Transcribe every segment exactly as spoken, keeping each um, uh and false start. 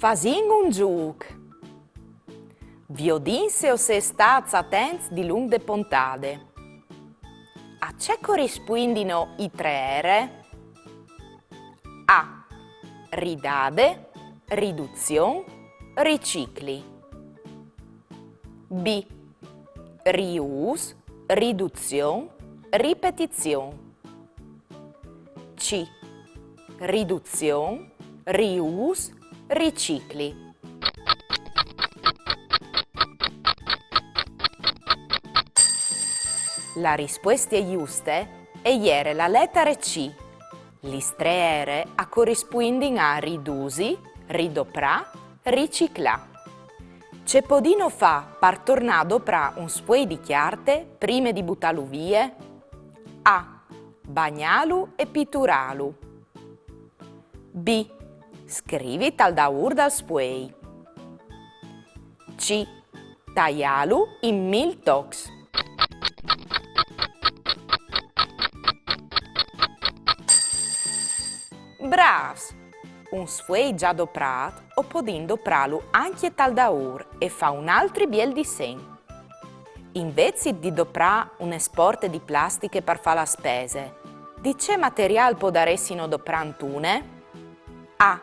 Fasìn un zûc. Viodìn se o sês stâts atents dilunc de pontade. A ce corispuindino i trê R? A. Ridade, riduzion, ricicli. B. Riûs, riduzion, ripetizion. C. Riduzion, riûs, ricicli. La rispueste juste e jere la letare C. Lis trê R a corispuindin a ridusi, ridoprâ, riciclâ. Ce podìno fâ par tornâ a doprâ un sfuei di cjarte prime di butâlu vie? A. Bagnâlu e piturâlu. B. Scrivi tal daûr dal sfuei. C. Taiâlu in mil tocs. Brâfs! Un sfuei za doprât o podìn doprâlu ancje tal daûr e fâ un altri biel disen. Invezit di doprâ une sporte di plastiche par fâ la spese, di ce materiâl podaressino doprânt une? A.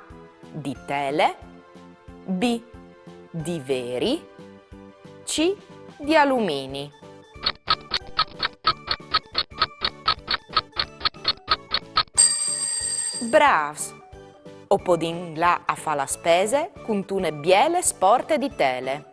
Di tele. B. Di veri. C. Di alumini. Brâfs! O podìn lâ a fâ la spese cuntune biele sporte di tele.